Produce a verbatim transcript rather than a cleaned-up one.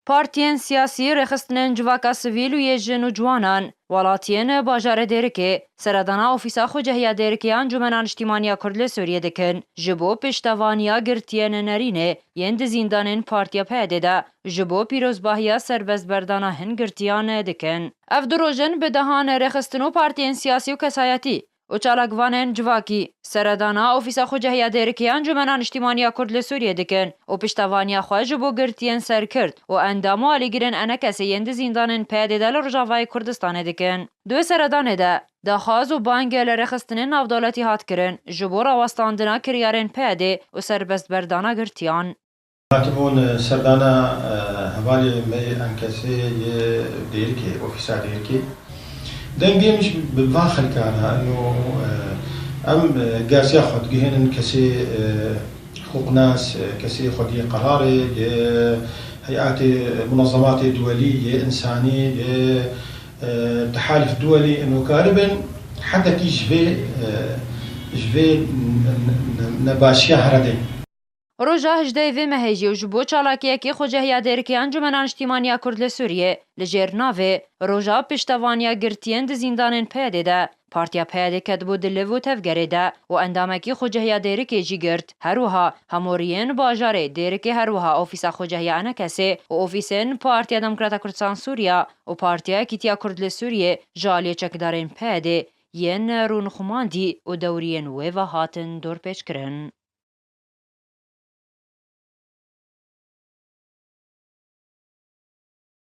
Partiyên siyasî rêxistinên civaka sivîl û yê jin û ciwanan, welatiyên bajarê Dêrikê, seredana ofîsa xwecehiya Dêrikê ya Encûmena Niştîmaniya Kurd li Sûriyê dikin, ji bo piştevaniya girtiyên nerînê yên di zîndanên Partiya P Y D'ê de, ji bo pîrozbahiya serbestberdana hin girtiyan dikin. Ev du roj in bi dehan rêxistin û partiyên siyasî û kesayetî û çalakvanên civakî, seredana ofîsa xwecehiya Dêrikê ya Encûmena Niştîmaniya Kurd li Sûriyê dikin û piştevaniya xwe ji bo girtiyên serkirt û endam û alîgirên enekesê yên di zîndanên P Y D'ê de li Rojavayê Kurdistanê dikin. Di wê seredanê de daxwaz û bang li rêxistinên navdewletî hat kirin ji bo rawestandina kiryarên P Y D'ê û serbestberdana girtiyan. Hatibûn serdana, e, hevalê me yê enkesê yê Dêrikê, ofîsa Dêrikê. Dengê min jî bi van xelkan e, ino, e, em, e, gersiya xwe digihînin kesê, e, hiqûqnas, e, kesê xwediyê qerarê, yê heyatê, munezematê duwelî, yê însanî, yê, e, tehalif duwelî, ino karibin hedekî ji vê, e, ji vê n-, n-, n-, nebaşiya heredê. Roja hejdehê vê mehê jî û ji bo çalakiyekî xwecehiya Dêrikê ya Encûmena Niştîmaniya Kurd li Sûriyê, li jêr navê Roja Piştevaniya Girtiyên di Zîndanên P Y D'ê de, Partiya P Y D'ê ketibû di liv û tevgerê de û endamekî xwecehiya Dêrikê jî girt. Her wiha hemûriyên bajarê Dêrikê, her wiha ofîsa xwecehiya enekesê û ofîsên Partiya Demokrata Kurdistan Sûriya û Partiya Yekîtiya Kurd li Sûriyê ji aliyê çekdarên P Y D'ê yên rûnixumandî û dewriyên wê ve hatin dorpêçkirin.